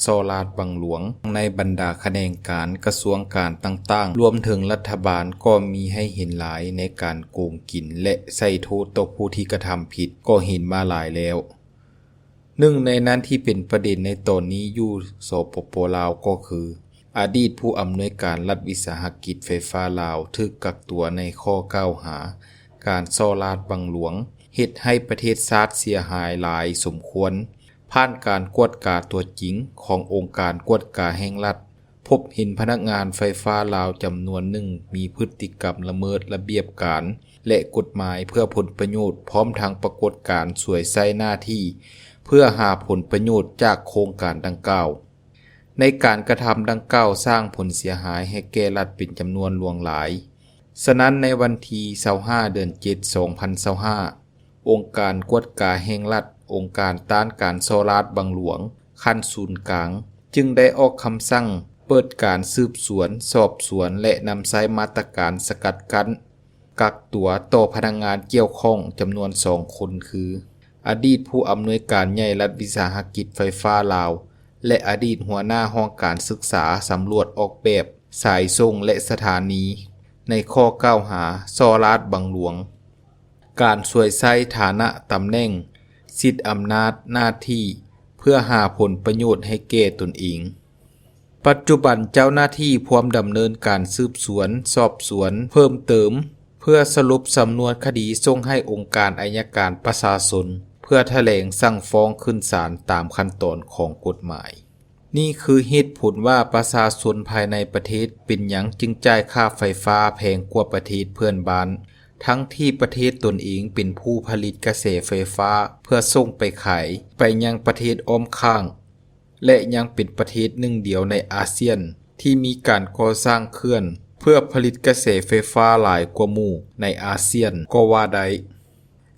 ສໍ້ລາດບັງຫຼວງ. ໃນບັນດາຂະແໜງການ, ກະຊວງການຕ່າງໆ, ລວມເຖິງລັດຖະບານ ກໍມີໃຫ້ເຫັນຫຼາຍໃນການໂກງກິນ ແລະ ໃສ່ໂທດຕໍ່ຜູ້ທີ່ກະທຳຜິດ ກໍເຫັນມາຫຼາຍແລ້ວ. ໜຶ່ງໃນນັ້ນທີ່ເປັນປະເດັນໃນຕອນນີ້ຢູ່ ສປປ ລາວ ກໍຄື ອະດີດຜູ້ອຳນວຍການລັດວິສາຫະກິດໄຟຟ້າລາວ ຖືກກັກຕົວໃນຂໍ້ກ່າວຫາ ການສໍ້ລາດບັງຫຼວງ, ເຮັດໃຫ້ປະເທດຊາດເສຍຫາຍຫຼາຍສົມຄວນ, ຜ່ານການກວດກາຕົວຈິງຂອງອົງການກວດກາແຫ່ງລັດ, ພົບເຫັນພະນັກງານໄຟຟ້າລາວຈຳນວນໜຶ່ງມີພຶດຕິກຳລະເມີດລະບຽບການ ແລະ ກົດໝາຍເພື່ອຜົນປະໂຫຍດ, ພ້ອມທັງປາກົດການສວຍໃຊ້ໜ້າທີ່ເພື່ອຫາຜົນປະໂຫຍດຈາກໂຄງການດັ່ງກ່າວ. ໃນການກະທຳດັ່ງກ່າວສ້າງຜົນເສຍຫາຍໃຫ້ແກ່ລັດເປັນຈຳນວນຫຼວງຫຼາຍ. ສະນັ້ນ, ໃນວັນທີຊາວຫ້າ ເດືອນເຈັດ ສອງພັນຊາວຫ້າ, ອົງການກວດກາແຫ່ງລັດ, ອົງການຕ້ານການສໍ້ລາດບັງຫຼວງຂັ້ນສູນກາງ ຈຶ່ງໄດ້ອອກຄຳສັ່ງເປີດການສືບສວນ, ສອບສວນ ແລະ ນຳໃຊ້ມາດຕະການສະກັດກັ້ນ, ກັກຕົວຕໍ່ພະນັກງານກ່ຽວຂ້ອງຈຳນວນສອງຄົນ ຄື ອະດີດຜູ້ອຳນວຍການໃຫຍ່ລັດວິສາຫະກິດໄຟຟ້າລາວ ແລະ ອະດີດຫົວໜ້າຫ້ອງການສຶກສາສຳຫຼວດອອກແບບສາຍສົ່ງ ແລະ ສະຖານີ ໃນຂໍ້ກ່າວຫາສໍ້ລາດບັງຫຼວງ, ການສວຍໃຊ້ຖານະຕຳແໜ່ງ, ສິດອຳນາດໜ້າທີ່ ເພື່ອຫາຜົນປະໂຫຍດໃຫ້ແກ່ຕົນເອງ. ປັດຈຸບັນເຈົ້າໜ້າທີ່ພວມດຳເນີນການສືບສວນ, ສອບສວນເພີ່ມເຕີມ ເພື່ອສະຫຼຸບສຳນວນຄະດີສົ່ງໃຫ້ອົງການໄອຍະການປະຊາຊົນ ເພື່ອຖະແຫຼງສັ່ງຟ້ອງຂຶ້ນສານຕາມຂັ້ນຕອນຂອງກົດໝາຍ. ນີ້ຄືເຫດຜົນວ່າປະຊາຊົນພາຍໃນປະເທດເປັນຫຍັງຈຶ່ງຈ່າຍຄ່າໄຟຟ້າແພງກວ່າປະເທດເພື່ອນບ້ານ, ທັງທີ່ປະເທດຕົນເອງເປັນຜູ້ຜະລິດກະແສໄຟຟ້າເພື່ອສົ່ງໄປຂາຍໄປຍັງປະເທດອ້ອມຂ້າງ ແລະ ຍັງເປັນປະເທດໜຶ່ງດຽວໃນອາຊຽນທີ່ມີການກໍ່ສ້າງເຂື່ອນເພື່ອຜະລິດກະແສໄຟຟ້າຫຼາຍກວ່າໝູ່ໃນອາຊຽນກໍວ່າໄດ້.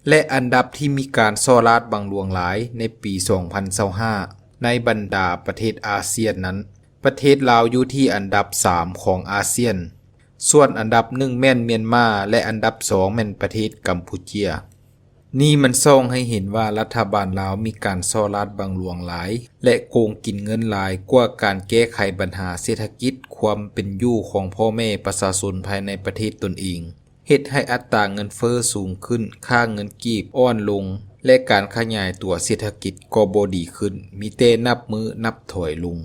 ແລະ ອັນດັບທີ່ມີການສໍ້ລາດບັງຫຼວງຫຼາຍໃນປີສອງພັນຊາວຫ້າ ໃນບັນດາປະເທດອາຊຽນນັ້ນ, ປະເທດລາວຢູ່ທີ່ອັນດັບສາມຂອງອາຊຽນ, ສ່ວນອັນດັບໜຶ່ງແມ່ນມຽນມາ ແລະ ອັນດັບສອງແມ່ນປະເທດກຳປູເຈຍ. ນີ້ມັນສ່ອງໃຫ້ເຫັນວ່າລັດຖະບານລາວມີການສໍ້ລາດບັງຫຼວງຫຼາຍ ແລະ ໂກງກິນເງິນຫຼາຍກວ່າການແກ້ໄຂບັນຫາເສດຖະກິດ, ຄວາມເປັນຢູ່ຂອງພໍ່ແມ່ປະຊາຊົນພາຍໃນປະເທດຕົນເອງ, ເຮັດໃຫ້ອັດຕາເງິນເຟີ້ສູງຂຶ້ນ, ຄ່າເງິນກີບອ່ອນລົງ ແລະ ການຂະຫຍາຍຕົວເສດຖະກິດກໍບໍ່ດີຂຶ້ນ, ມີແຕ່ນັບມື້ນັບຖອຍລົງ.